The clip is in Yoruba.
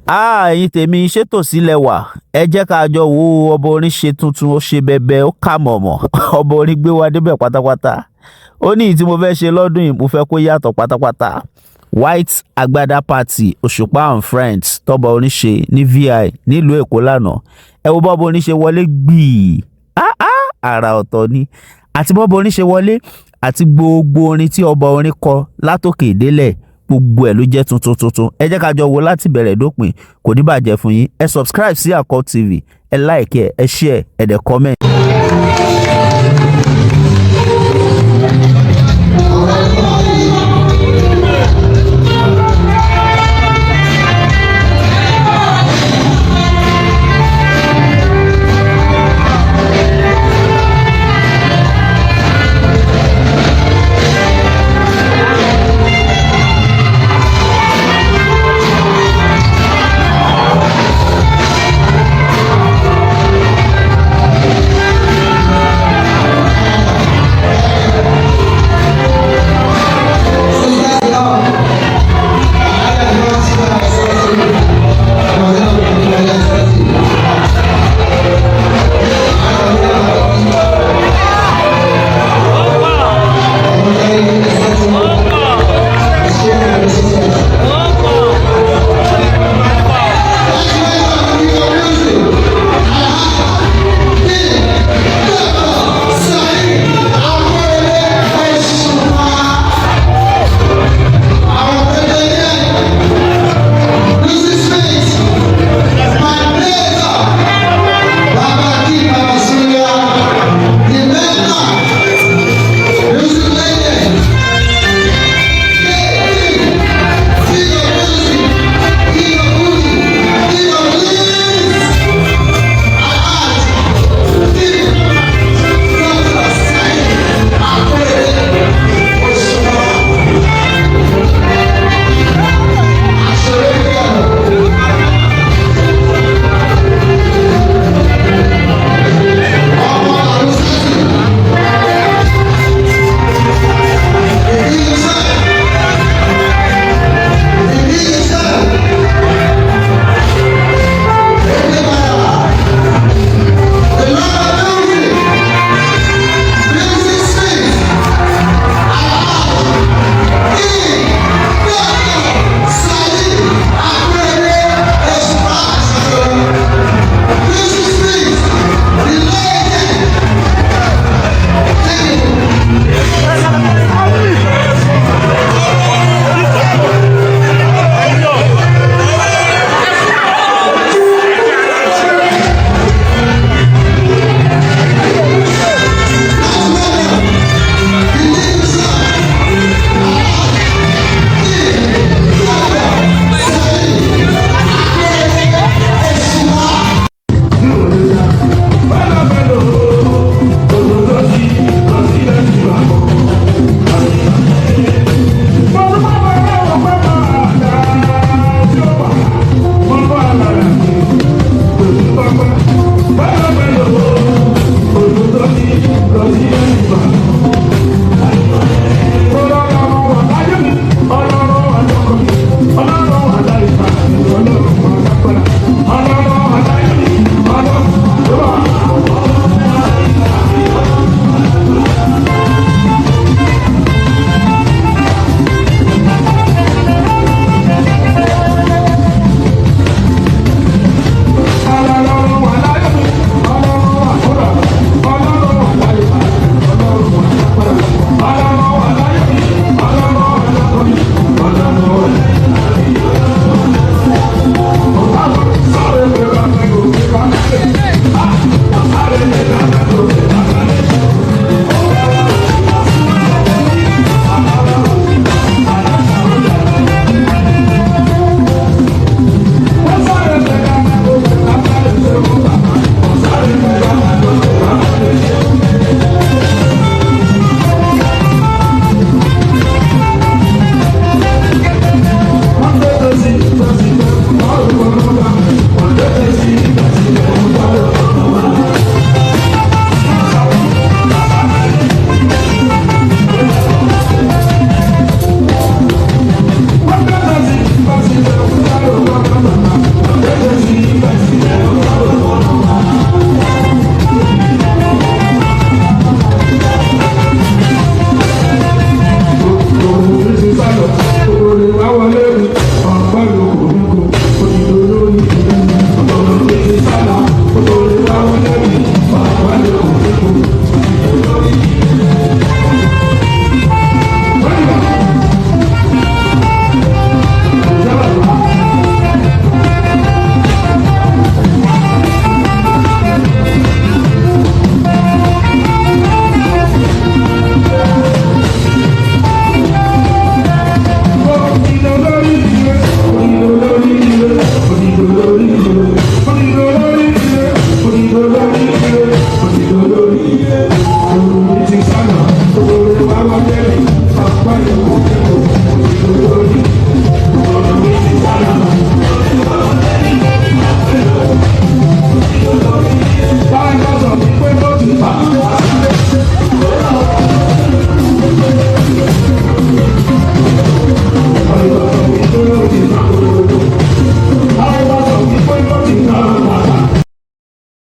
Ẹ̀yin tèmi, ṣé tòsí lẹ wà? Ẹ jẹ́ ká jọ wo ọba orin ṣe tuntun. Ó ṣe bẹbẹ, ó kà mọ̀mọ́. Ọba orin gbé wa débẹ̀ pátápátá. Ó ní ìyí tí mo fẹ́ ṣe lọ́dún yìí, mo fẹ́ kó yàtọ̀ pátápátá. White Agbada Party, Òṣùpá and Friends, tọ́ba orin ṣe ní VI nílùú Èkó lánàá. Ẹ wo bọ́ba orin ṣe wọlé gbìí. Ah ah, àrà ọ̀tọ̀ ni. Àti bọ́ba orin ṣe wọlé àti gbogbo orin tí ọba orin kọ látòkè délẹ̀, gbogbo ẹ̀ ló jẹ́ tuntun tuntun. Ẹ jẹ́ ká jọ wo láti bẹ̀rẹ̀ dópin. Kò ní bàjẹ́ fún yín. Ẹ subscribe sí Akọ TV, ẹ like, ẹ share, ẹ dẹ̀ comment.